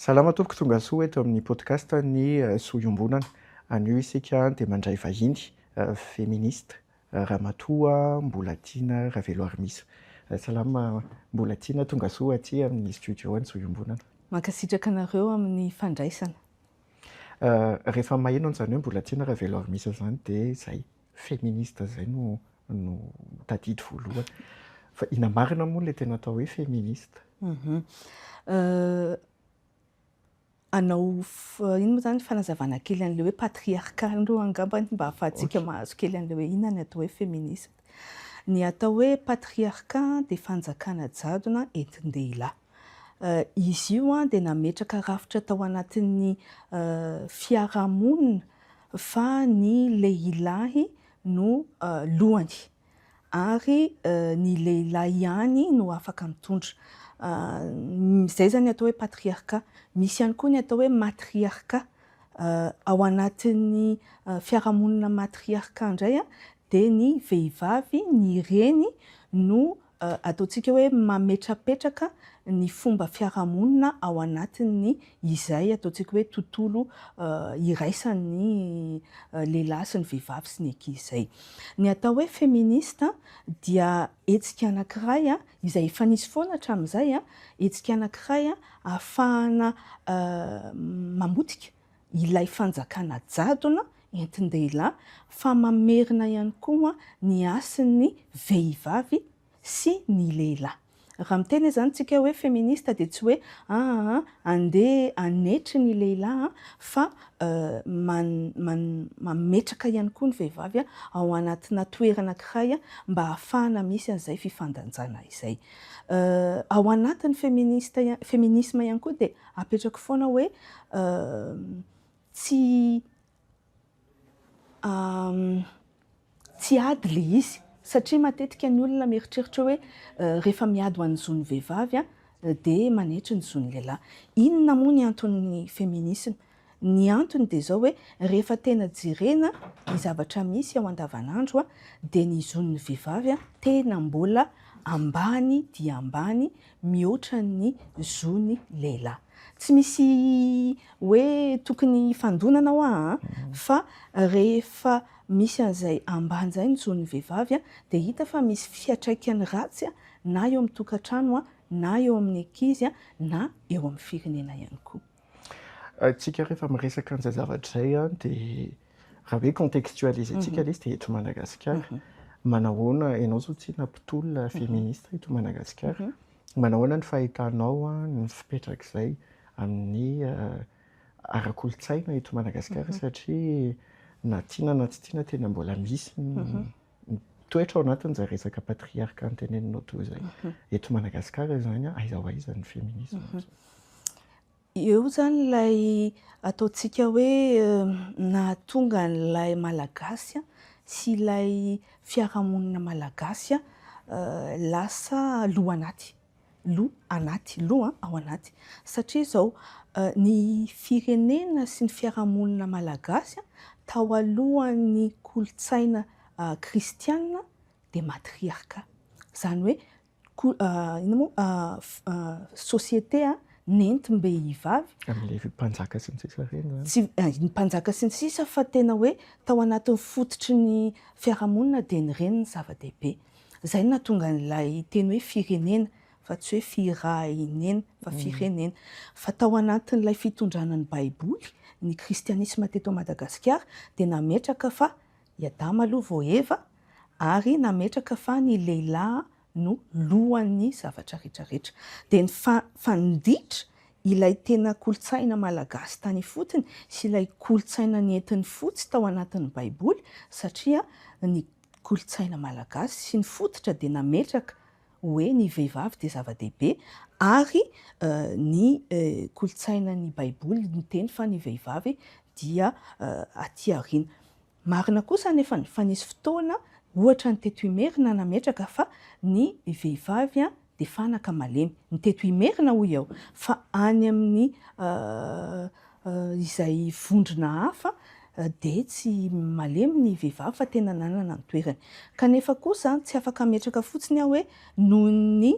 Salama tompoko, tongasoa eto amin'ny podcast ny Soa Iombonana. Anio isika dia mandray vahiny feministe, Ramatoa Mbolatiana Raveloarimisa. Salama Mbolatiana, tongasoa aty amin'ny studio an'ny Soa Iombonana. Mankasitraka anareo amin'ny fandraisana. Rehefa maheno an'izany hoe Mbolatiana Raveloarimisa izany dia izay feministe izay no no tadidy voalohany. Fa inona marina moa ilay tena atao hoe feministe? Hanao inona moa izany fanazavana kely an'ilay hoe patriarcat aloha angambany mba ahafahantsika mahazo kely an'ilay hoe inona ny atao hoe feministe. Ny atao hoe patriarcat dia fanjakana jadona entin-dehilahy. Izy io dia nametraka rafitra tao anatin'ny fiarahamonina fa ny lehilahy no lohany ary ny lehilahy ihany no afaka mitondra. Izay izany ny atao hoe patriarcat. Misy ihany koa ny atao hoe matriarcat. Ao anatin'ny fiarahamonina matriarcat indray dia ny vehivavy, ny reny no Ataontsika hoe mametrapetraka ny fomba fiarahamonina ao anatin'ny izay ataontsika hoe tontolo iraisan'ny lehilahy sy ny vehivavy sy ny ankizy izay. Ny atao hoe feministe dia hetsika anankiray izay efa nisy foana hatramin'izay, hetsika anankiray ahafahana mamotika ilay fanjakana jadona entin-dehilahy fa mamerina ihany koa ny hasin'ny vehivavy sy ny lehilahy. Raha miteny izany tsika hoe feministe dia tsy hoe aa andeha hanetry ny lehilahy fa mametraka ihany koa ny vehivavy ao anatina toerana ankiray mba hahafahana misy an'izay fifandanjana izay. Ao anatin'ny feministe feminisme ihany koa dia Apetrako foana hoe tsy tsy ady le izy satria matetika ny olona mieritreritra hoe rehefa miady ho an'ny zon'ny vehivavy dia manetry ny zon'ny lehilahy. Inona moa ny anton'ny feminisme? Ny antony dia izao hoe rehefa tena jerena ny zavatra misy ao andavanandro dia ny zon'ny vehivavy tena mbola ambany dia ambany mihoatra ny zon'ny lehilahy. Tsy misy hoe tokony hifandonana hoa an, fa rehefa misy an'izay ambany izay ny zon'ny vehivavy dia hita fa misy fiantraikany ratsy na eo amin'ny tokantrano na eo amin'ny ankizy na eo amin'ny firenena ihany koa. Tsika rehefa miresaka an'izay zavatra izay an, dia raha hoe contextualiser-tsika ilay izy dia eto Madagasikara. Manahoana, ianao izao tsinona mpitolona feministe eto Madagasikara, manahoana ny fahitanao ny fipetrak'izay amin'ny ara-kolontsaina eto Madagasikara satria na tiana na tsy tiana tena mbola misy ny toetra ao anatin'izay resaka patriarcat noteneninao teo izay. Eto Madagasikara izany, aiza ho aiza ny feminisme amin'izao? Eo izany ilay ataontsika hoe nahatonga an'ilay Malagasy sy ilay fiarahamonina malagasy lasa loha anaty, loha anaty, loha ao anaty. Satria izao, ny firenena sy ny fiarahamonina malagasy tao alohan'ny kolontsaina kristiana dia matriarcat. Izany hoe Inona moa société nentim-behivavy. Amin'ilay mpanjaka sy ny sisa ireny izany. Tsy ny mpanjaka sy ny sisa fa tena hoe tao anatin'ny fototry ny fiarahamonina dia ny reny no zava-dehibe. Izay no nahatonga an'ilay teny hoe firenena fa tsy hoe firahinena fa firenena. Fa tao anatin'ilay fitondrana ny baiboly, ny kristianisma teto Madagasikara dia nametraka fa I Adama aloha vao Eva ary nametraka fa ny lehilahy no lohan'ny zavatra rehetra rehetra. Dia ny fanditra ilay tena kolontsaina malagasy tany ifotony sy ilay kolontsaina nentin'ny fotsy tao anatin'ny baiboly satria ny kolontsaina malagasy sy ny fototra dia nametraka hoe ny vehivavy dia zava-dehibe ary ny kolontsainan'ny baiboly niteny fa ny vehivavy dia aty aoriana. Marina kosa anefa fa nisy fotoana, ohatra ny teto Imerina nametraka fa ny vehivavy dia fanaka malemy. Ny teto Imerina hoy aho, fa any amin'ny izay vondrona hafa dia tsy malemy ny vehivavy fa tena nanana ny toerany. Kanefa kosa tsy afaka ametraka fotsiny aho hoe noho ny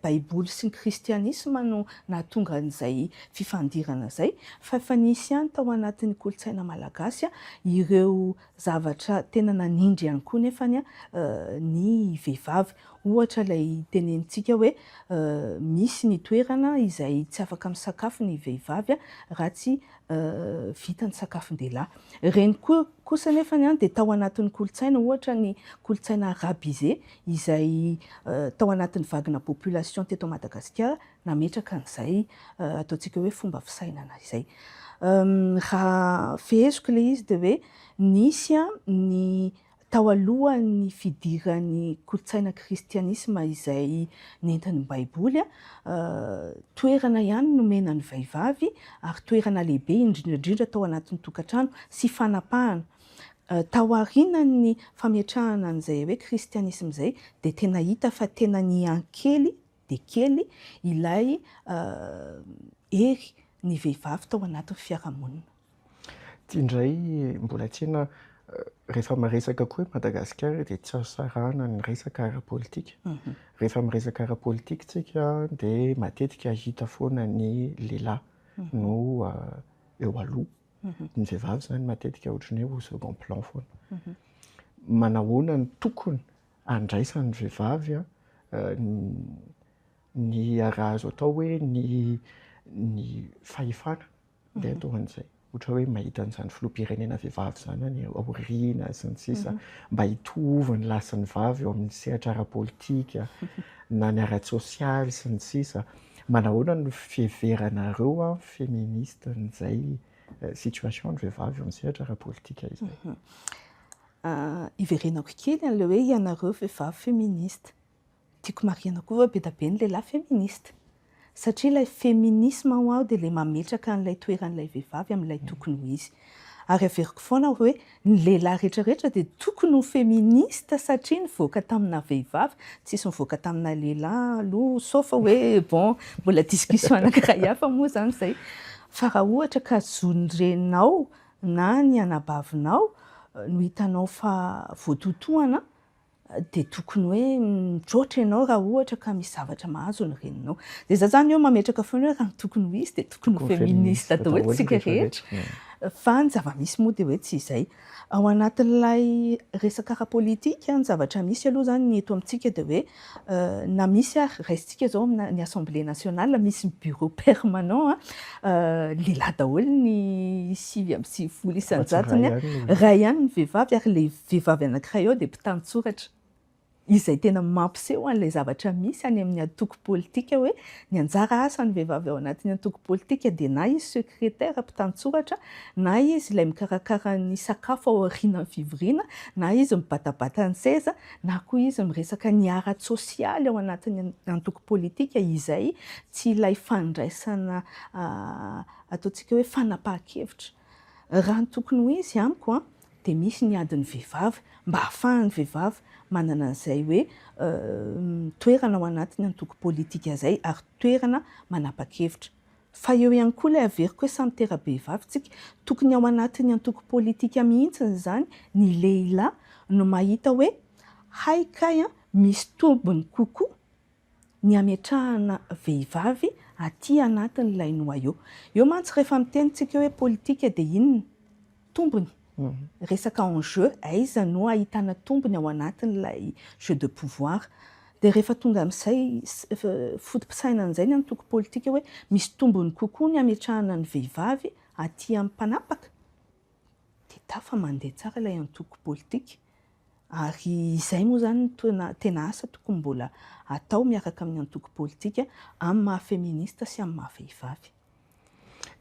baiboly sy ny kristianisma no nahatonga an'izay fifandirana izay, fa efa nisy ihany tao anatin'ny kolontsaina malagasy ireo zavatra tena nanindry ihany koa nefany ny vehivavy. Ohatra ilay tenenintsika hoe misy ny toerana izay tsy afaka misakafo ny vehivavy raha tsy vita ny sakafon-dehilahy. Ireny koa kosa nefany dia tao anatin'ny kolontsaina, ohatra ny kolontsaina arabisé izay tao anatin'ny vague-na population teto Madagasikara nametraka an'izay ataontsika hoe fomba fisainana izay. Raha feheziko ilay izy dia hoe nisy ny tao alohan'ny fidiran'ny kolontsaina kristianisma izay nentin'ny Baiboly, toerana ihany nomena ny vehivavy ary toerana lehibe indrindra indrindra tao anatin'ny tokantrano sy fanapahana. Tao aorianan'ny fametrahana an'izay hoe kristianisma izay dia tena hita fa tena nihankely dia kely ilay hery ny vehivavy tao anatin'ny fiarahamonina. Ity indray mbola tiana, rehefa miresaka koa hoe Madagasikara dia tsy azo sarahana ny resaka ara-politika. Rehefa miresaka ara-politika tsika dia matetika hita foana ny lehilahy no eo aloha. Ny vehivavy izany matetika ohatran'ny hoe au second plan foana. Manahoana no tokony handraisan'ny vehivavy ny raha azo atao hoe ny ny fahefana dia atao an'izay. Ohatra hoe mahita an'izany filoham-pirenena vehivavy izany any aoriana sy ny sisa, mba hitovy ny lahy sy ny vavy eo amin'ny sehatra ara-politika na ny ara-tsosialy sy ny sisa. Manahoana no fiheveranareo feministe an'izay situation ny vehivavy eo amin'ny sehatra ara-politika izay? Iverenako kely an'ilay hoe ianareo vehivavy feministe. Tiako marihana koa fa be dia be ny lehilahy feministe. Satria ilay feminisme ho aho dia ilay mametraka an'ilay toeran'ilay vehivavy amin'ilay tokony ho izy. Ary averiko foana hoe ny lehilahy rehetra rehetra dia tokony ho feministe satria nivoaka tamina vehivavy, tsisy nivoaka tamina lehilahy aloha sauf hoe bon mbola discussion anankiray hafa moa izany izay. Fa raha ohatra ka zon'ny reninao na ny anabavinao no hitanao fa voatotohana dia tokony hoe mitroatra ianao raha ohatra ka misy zavatra mahazo ny reninao. Dia za zany eo mametraka foana hoe raha ny tokony ho izy dia tokony ho feministe daholo tsika rehetra. Fa ny zava-misy moa dia hoe tsy izay. Ao anatin'ilay resaka ara-politika, ny zavatra misy aloha zany ny eto amintsika dia hoe na misy ary, raisintsika izao ny Assemblée nationale misy bureau permanent, lehilahy daholo ny 99%-ny, iray ihany ny vehivavy ary ilay vehivavy anankiray ao dia mpitantsoratra, izay tena mampiseho an'ilay zavatra misy any amin'ny antoko politika hoe ny anjara asan'ny vehivavy ao anatin'ny antoko politika dia na izy secrétaire mpitantsoratra, na izy ilay mikarakara ny sakafo ao aorianan'ny fivoriana, na izy mibatabata ny seza, na koa izy miresaka ny ara-tsosialy ao anatin'ny antoko politika izay tsy ilay fandraisana ataontsika hoe fanapahan-kevitra. Raha ny tokony ho izy amiko dia misy ny adin'ny vehivavy mba ahafahan'ny vehivavy manana an'izay hoe toerana ao anatin'ny antoko politika izay ary toerana manapa-kevitra. Fa eo ihany koa ilay averiko hoe samy tera-behivavy tsika, tokony ao anatin'ny antoko politika mihitsy izany ny lehilahy no mahita hoe hay kay misy tombony kokoa ny hametrahana vehivavy aty anatin'ilay noyau. Eo mantsy rehefa miteny tsika hoe politika dia inona? Tombony. Resaka enjeu, aiza no ahitana tombony ao anatin'ilay jeu de pouvoir. Dia rehefa tonga amin'izay foto-pisainana izay ny antoko politika hoe misy tombony kokoa ny hametrahana ny vehivavy aty amin'ny mpanapaka, dia tafa mandeha tsara ilay antoko politika. Ary izay moa izany no tena tena asa tokony mbola atao miaraka amin'ny antoko politika amin'ny maha feministe sy amin'ny maha vehivavy.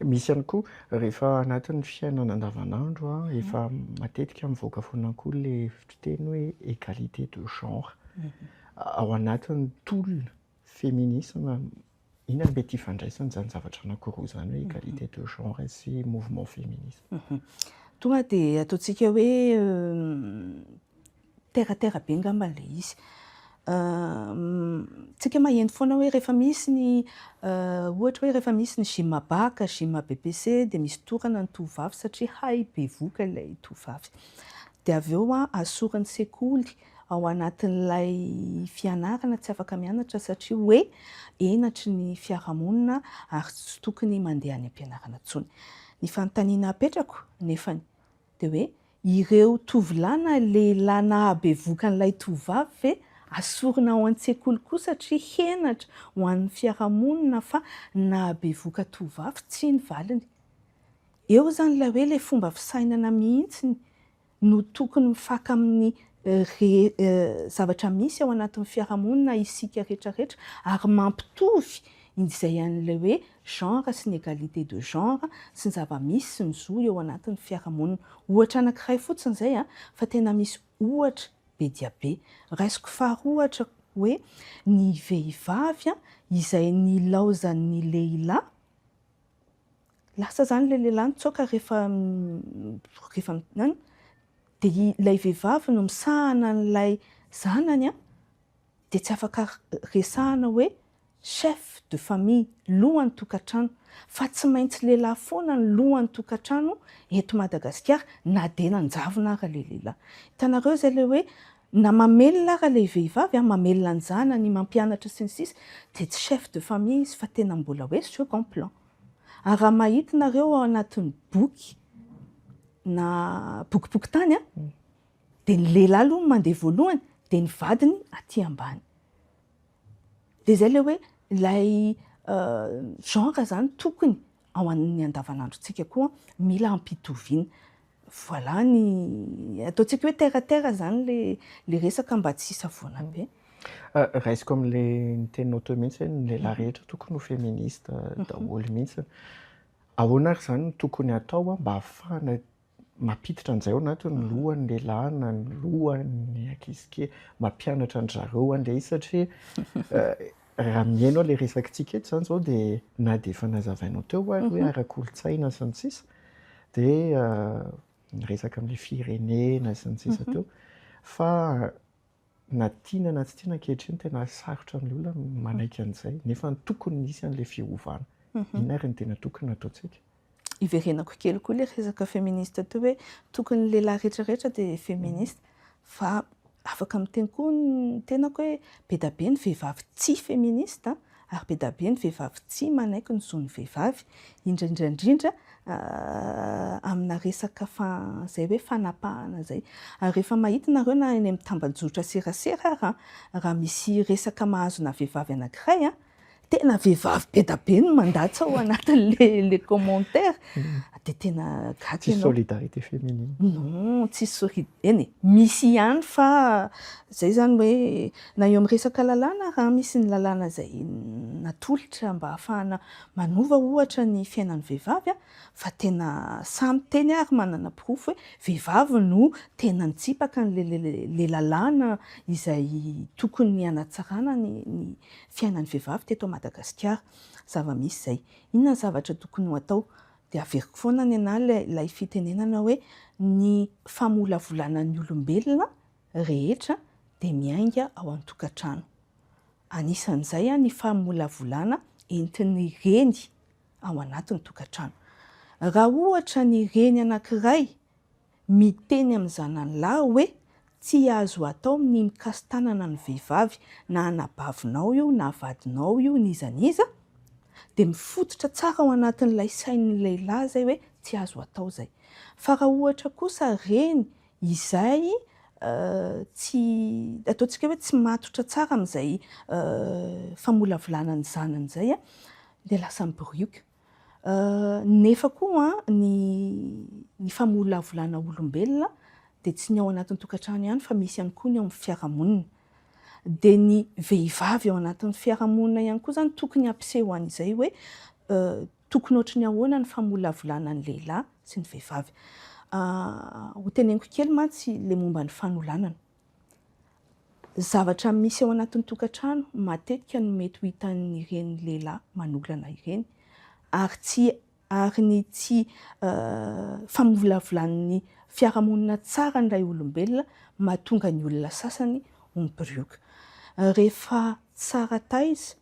Misy ihany koa rehefa anatin'ny fiainana andavanandro, efa matetika mivoaka foana koa ilay fiteny hoe égalité de genre. Ao anatin'ny tolona féminisme, inona no mety ifandraisan'izany zavatra anankiroa izany hoe égalité de genre sy mouvement féministe? Tonga dia ataontsika hoe terre à terre be angamba ilay izy. Tsika maheno foana hoe rehefa misy ny, ohatra hoe rehefa misy ny gym bac, gym BEPC dia misy torana ny tovovavy satria hay bevohoka ilay tovovavy. Dia avy eo asorin'ny sekoly ao anatin'ilay fianarana tsy afaka mianatra satria hoe henatry ny fiarahamonina ary tsy tokony mandeha any am-pianarana intsony. Ny fanontaniana apetrako nefany dia hoe ireo tovolahy na lehilahy nahabevoka an'ilay tovovavy ve asorina ao an-tsekoly koa satria henatra ho an'ny fiarahamonina fa nahabevoka tovovavy? Tsia ny valiny. Eo izany ilay hoe ilay fomba fisainana mihitsy no tokony mifaka amin'ny re zavatra misy ao anatin'ny fiarahamonina isika rehetra rehetra ary mampitovy izay an'ilay hoe genre sy ny égalité de genre sy ny zava-misy sy ny zo eo anatin'ny fiarahamonina. Ohatra anankiray fotsiny izay an, fa tena misy ohatra be dia be. Raisiko faharoa ohatra hoe ny vehivavy izay nilaozan'ny lehilahy, lasa izany ilay lehilahy nitsoaka rehefa rehefa an, dia ilay vehivavy no misahana an'ilay zanany an, dia tsy afaka resahana hoe chef de famille, lohan'ny tokantrano, fa tsy maintsy lehilahy foana ny lohan'ny tokantrano eto Madagasikara na dia nanjavona ara ilay lehilahy. Hitanareo izay ilay hoe na mamelona ara ilay vehivavy an, mamelona ny zanany, mampianatra sy ny sisa dia tsy chef de famille izy fa tena mbola hoe second plan. Ary raha mahita nareo ao anatin'ny boky na bokim-pokontany an, dia ny lehilahy aloha no mandeha voalohany dia ny vadiny aty ambany. Dia izay ilay hoe ilay genre izany tokony ao amin'ny andavanandrontsika koa mila ampitoviana. Voilà ny ataontsika hoe terre à terre izany ilay ilay resaka mba tsy hisavoana be. Raisiko amin'ilay niteninao teo mihitsy hoe ny lehilahy rehetra tokony ho féministe daholo mihitsy. Ahoana ary izany no tokony hatao mba hahafahana mampiditra an'izay ao anatin'ny lohan'ny lehilahy na ny lohan'ny ankizy kely, mampianatra an-dry zareo an'ilay izy satria raha mihaino an'ilay resakitsika eto izany izao dia na dia efa nazavainao teo ary hoe ara-kolontsaina sy ny sisa dia niresaka amin'ilay firenena sy ny sisa teo fa na tiana na tsy tiana ankehitriny tena sarotra amin'ny olona ny manaiky an'izay nefa tokony hisy an'ilay fiovana. Inona ary no tena tokony hataontsika? Iverenako kely koa ilay resaka féministe teo hoe tokony ny lehilahy rehetra rehetra dia féministe fa afaka miteny koa ny tenako hoe be dia be ny vehivavy tsy féministe ary be dia be ny vehivavy tsy manaiky ny zon'ny vehivavy indrindra indrindra amina resaka fa izay hoe fanapahana izay. Ary rehefa mahita nareo na eny amin'ny tambajotra serasera ary raha misy resaka mahazo na vehivavy anankiray Tena vehivavy be da be no mandatsa ao anatin'le le commentaire dia tena gaga Tsisy ianao. solidarité féminine. Non, tsisy sori- eny e, misy ihany fa zay zany hoe na eo amin'ny resaka lalàna raha misy ny lalàna izay natolotra mba hahafahana manova ohatra ny fiainan'ny vehivavy a, fa tena sahy miteny ary manana porofo hoe vehivavy no tena nitsipaka an'le le lalàna izay tokony hanatsarana ny ny fiainan'ny vehivavy teto Madagasikara. Zava-misy izay. Inona ny zavatra tokony ho atao? Dia averiko foana ny anà ilay fitenenana hoe ny famolavolana ny olombelona rehetra dia miainga ao an-tokantrano. Anisan'izay ny famolavolana entin'ny reny ao anatin'ny tokantrano. Raha ohatra ny reny anankiray miteny amin'ny zanany lahy hoe tsy azo atao ny mikasi-tanana ny vehivavy na anabavinao io na vadinao io n'iza n'iza dia mifototra tsara ao anatin'ilay sain'ny lehilahy izay hoe tsy azo atao izay. Fa raha ohatra kosa reny izay tsy ataontsika hoe tsy matotra tsara amin'izay famolavolana ny zanany izay dia lasa mibirioka. Nefa koa ny ny famolavolana olombelona dia tsy ny ao anatin'ny tokantrano ihany fa misy ihany koa ny ao amin'ny fiarahamonina. Dia ny vehivavy ao anatin'ny fiarahamonina ihany koa izany tokony hampiseho an'izay hoe tokony ohatry ny ahoana ny famolavolana ny lehilahy sy ny vehivavy. Hoteneniko kely mantsy ilay momba ny fanolanana. Zavatra misy ao anatin'ny tokantrano matetika no mety ho hitan'ireny lehilahy manolana ireny ary tsy ary ny tsy famolavolan'ny fiarahamonina tsara ny ray olombelona mahatonga ny olona sasany ho mibirioka. Rehefa tsara taiza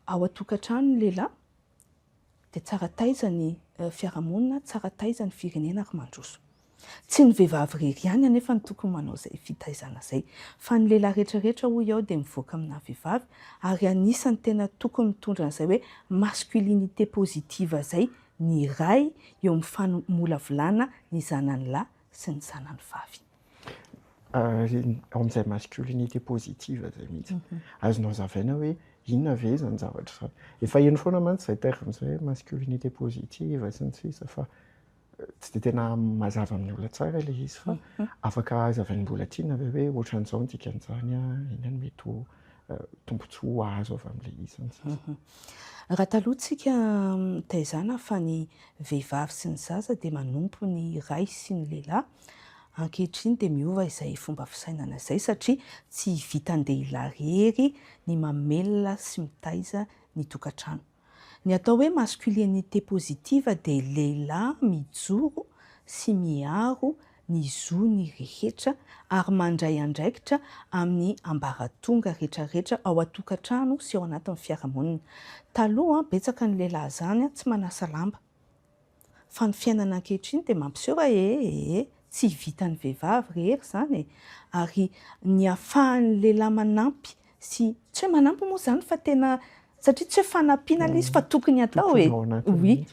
ao an-tokantrano ny lehilahy dia tsara taiza ny fiarahamonina, tsara taiza ny firenena ary mandroso. Tsy ny vehivavy irery ihany anefa no tokony manao izay fitaizana izay fa ny lehilahy rehetra rehetra hoy aho dia mivoaka aminà vehivavy ary anisan'ny tena tokony mitondra an'izay hoe masculinité positive izay ny ray eo amin'ny famolavolana ny zanany lahy sy ny zanany vavy. Ary ao amin'izay masculinité positive izay mihitsy, azonao hazavaina hoe inona ve izany zavatra izany? Efa heno foana mantsy izay terme izay hoe masculinité positive sy ny sisa fa tsy dia tena mazava amin'ny olona tsara ilay izy fa afaka hazavain'i Mbolatiana ve hoe ohatran'izao ny dikan'izany, inona no mety ho tombontsoa azo avy amin'ilay izy sy ny sisa. Raha taloha tsika nitaizana fa ny vehivavy sy ny zaza dia manompo ny ray sy ny lehilahy, ankehitriny dia miova izay fomba fisainana izay satria tsy vitan-dehilahy irery ny mamelona sy mitaiza ny tokantrano. Ny atao hoe masculinité positive dia lehilahy mijoro sy miaro ny zony rehetra ary mandray andraikitra amin'ny ambaratonga rehetrarehetra ao an-tokantrano sy ao anatin'ny fiarahamonina. Taloha, betsaka ny lehilahy izany tsy manasa lamba. Fa ny fiainana ankehitriny dia mampiseho fa ee, tsy vitan'ny vehivavy irery izany e! Ary ny ahafahan'ny lehilahy manampy sy, tsy hoe manampy moa izany fa tena, satria tsy hoe fanampiana ilay izy fa tokony hatao e! Oui,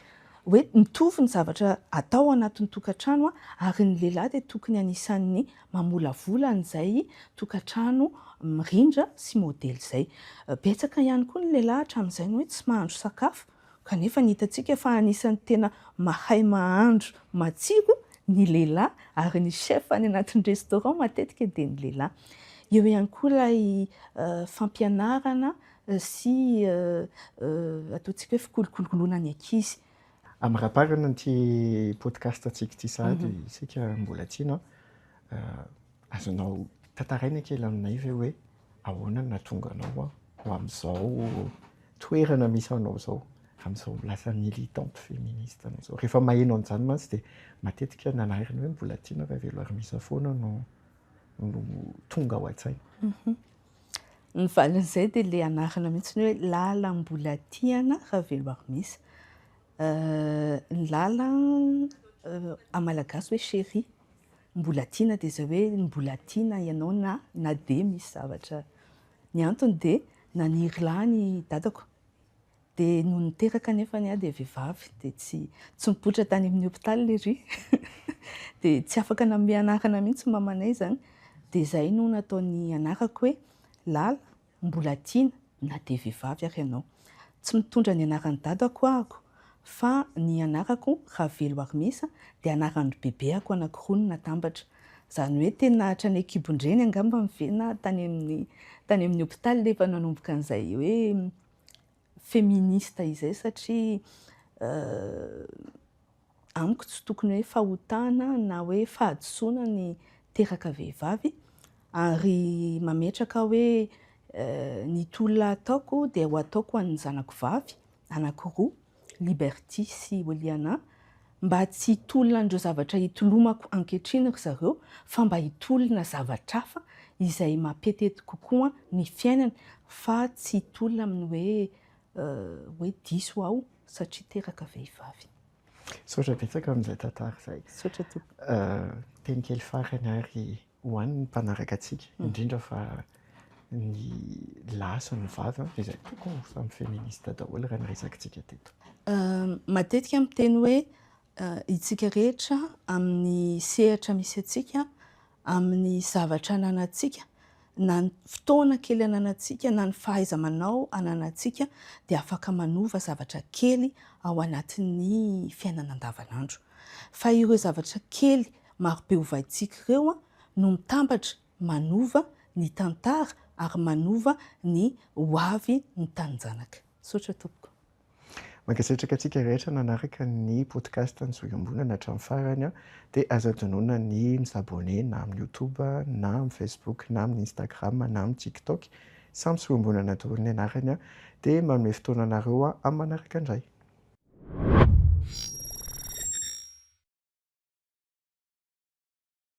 hoe mitovy ny zavatra atao ao anatin'ny tokantrano ary ny lehilahy dia tokony anisan'ny mamolavola an'izay tokantrano mirindra sy modely izay. Betsaka ihany koa ny lehilahy hatramin'izay no hoe tsy mahandro sakafo Kanefa ny hitantsika fa anisan'ny tena mahay mahandro matsiro ny lehilahy ary ny chef any anatin'ny restaurant matetika dia ny lehilahy. Eo ihany koa ilay fampianarana sy ataontsika hoe fikolokoloana ny ankizy. Amaraparana ity podcast antsika ity sahady isika Mbolatiana a. Azonao tantaraina kely aminay ve hoe ahoana no nahatonga anao ho amin'izao toerana misy anao izao, amin'izao lasa militante féministe anao izao? Rehefa maheno an'izany mantsy dia matetika ny anarana hoe Mbolatiana Raveloarimisa foana no no tonga ao an-tsaina. Ny valin'izay dia ilay anarana mihitsy hoe Lala Mbolatiana Raveloarimisa. Ny Lala amin'ny malagasy hoe chérie. Mbola tiana dia izay hoe mbola tiana ianao na na dia misy zavatra. Ny antony dia naniry lahy ny dadako dia nony niteraka anefa ny ahy dia vehivavy dia tsy tsy nipoitra tany amin'ny hopitaly ery dia tsy afaka nanome anarana mihitsy ny mamanay izany dia izay no nataony anarako hoe Lala Mbola tiana na dia vehivavy ary ianao. Tsy mitondra ny anaran'i dadako ahako fa ny anarako Raveloarimisa dia anaran'ny bebeako anankiroa no natambatra. Izany hoe tena hatrany an-kibon-dreny angamba ve na tany amin'ny tany amin'ny hopitaly efa nanomboka an'izay hoe feministe izay satria Amiko tsy tokony hoe fahotana na hoe fahadisoana ny teraka vehivavy ary mametraka aho hoe ny tolona ataoko dia ho ataoko ho an'ny zanako vavy anankiroa, Liberty sy Oliana, mba tsy hitolona an'ireo zavatra itolomako ankehitriny ry zareo fa mba hitolona zavatra hafa izay mampetety kokoa ny fiainany fa tsy hitolona amin'ny hoe hoe diso aho satria teraka vehivavy. Misaotra betsaka amin'izay tantara izay. Misaotra tompoko. Teny kely farany ary ho an'ny mpanaraka antsika, indrindra fa ny lahy sy ny vavy izay tokony ho samy feministe daholo raha ny resakintsika teto. Matetika miteny hoe isika rehetra amin'ny sehatra misy antsika amin'ny zavatra ananantsika, na ny fotoana kely ananantsika, na ny fahaiza-manao ananantsika dia afaka manova zavatra kely ao anatin'ny fiainana andavanandro. Fa ireo zavatra kely marobe ovaintsika ireo no mitambatra manova ny tantara ary manova ny ho avy ny taninjanaka. Misaotra tompoko. Mankasitraka antsika rehetra nanaraka ny podcast ny Zo Iombonana hatramin'ny farany dia aza adinoina ny mi-s'abonner na amin'ny youtube na amin'ny facebook na amin'ny instagram na amin'ny tiktok samy Zo Iombonana daholo ny anarany dia manome fotoana anareo aho amin'ny manaraka indray.